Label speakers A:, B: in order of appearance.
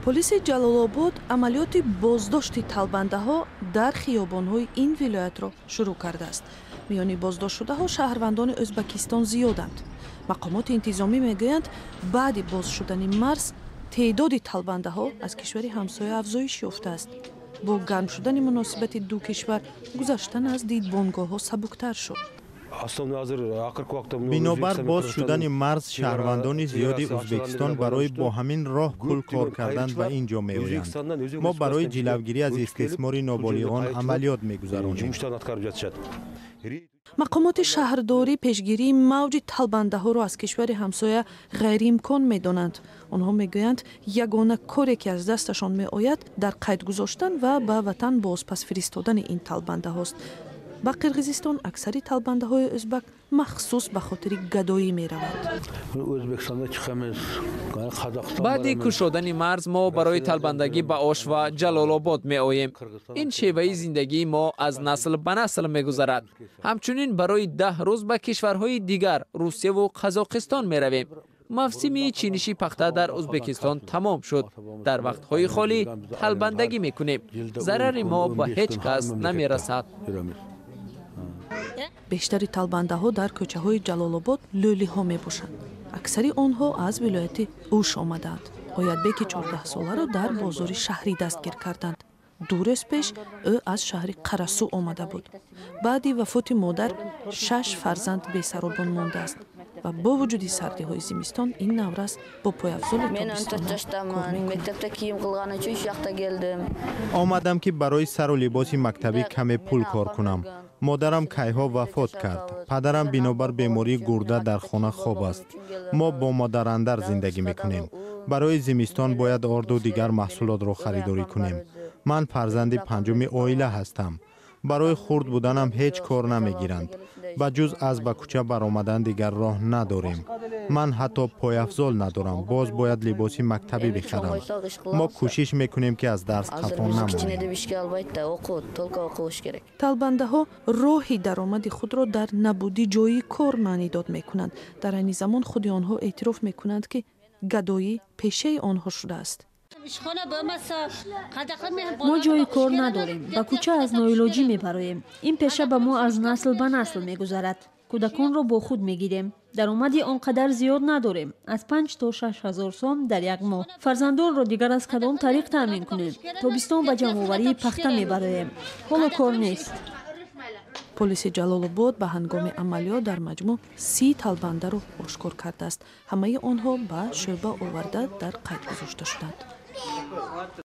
A: Полиси Ҷалолобод амалиёти боздошти талбандаҳо дар хиёбонҳои ин вилоятро шурӯъ кардааст. Миёни боздоштшудаҳо шаҳрвандони Ӯзбекистон зиёданд. Мақомоти интизомӣ мегӯянд, баъди боз шудани марз теъдоди талбандаҳо аз кишвари ҳамсоя афзоиш ёфтааст. Бо гарм шудани муносибати ду кишвар гузаштан аз дидбонгоҳҳо сабуктар шуд.
B: Бинобар боз шудани марз шаҳрвандони зиёди Ӯзбекистон барои бо ҳамин роҳ пул кор кардан ба ин ҷо меоянд. Мо барои ҷилавгирӣ аз истисмори ноболиғон амалиёт мегузаронем.
A: Мақомоти шаҳрдорӣ пешгирии мавҷи талбандаҳоро аз кишвари ҳамсоя ғайриимкон медонанд. Онҳо мегӯянд, ягона коре, ки аз дасташон меояд, дар қайд гузоштан ва ба ватан бозпас фиристодани ин талбандаҳост. Ба Қирғизистон аксари талбандаҳои ӯзбак махсус ба хотири гадоӣ мераванд.
C: Баъди кушодани марз мо барои талбандагӣ ба Ош ва Ҷалолобод меоем. Ин шеваи зиндагии мо аз насл ба насл мегузарад. Ҳамчунин барои 10 рӯз ба кишварҳои дигар, Русияву Қазоқистон меравем. Мавсими чиниши пахта дар Ӯзбекистон тамом шуд. Дар вақтҳои холӣ талбандагӣ мекунем. Зарари мо ба ҳеҷ кас намерасад.
A: Бештари талбандаҳо дар кӯчаҳои Ҷалолобод лӯлиҳо мебошанд. Аксари онҳо аз вилояти Ӯш омадаанд. Оятбеки 14-соларо дар бозори шаҳрӣ дастгир карданд. 2 рӯз пеш ӯ аз шаҳри Қарасу омада буд. Баъди вафоти модар шаш фарзанд бесаробон мондааст ва бо вуҷуди сардиҳои зимистон ин наврас бо пойафзоли тобистона кор мекунад.
B: Омадам, ки барои сару либоси мактабӣ каме пул кор кунам. Модарам кайҳо вафот кард. Падарам бинобар бемории гурда дар хона хоб аст. Мо бо модарандар зиндагӣ мекунем. Барои зимистон бояд орду дигар маҳсулотро харидорӣ кунем. Ман фарзанди панҷуми оила ҳастам. Барои хурд буданам ҳеҷ кор намегиранд. Ба ҷуз аз ба кӯча баромадан дигар роҳ надорем. Ман ҳатто пойафзол надорам, боз бояд либоси мактабӣ бихарам. Мо кӯшиш мекунем, ки аз дарс қафо намонем.
A: Талбандаҳо роҳи даромади худро дар набуди ҷойи кор маънидод мекунанд. Дар айни замон худи онҳо эътироф мекунанд, ки гадоӣ пешаи онҳо шудааст.
D: Мо ҷойи кор надорем, ба кӯча аз ноилоҷӣ мебароем. Ин пеша ба мо аз насл ба насл мегузарад. Кӯдаконро бо худ мегирем. Даромади он қадар зиёд надорем, аз 5 то 6 ҳазор сом дар як моҳ. Фарзандонро дигар аз кадом тариқ таъмин кунем? Тобистон ба ҷамъоварии пахта мебароем, ҳоло кор нест.
A: Полиси Ҷалолобод ба ҳангоми амалиёт дар маҷмӯъ 30 талбандаро ошкор кардааст. Ҳамаи онҳо ба шӯъба оварда, дар қайд гузошта шуданд.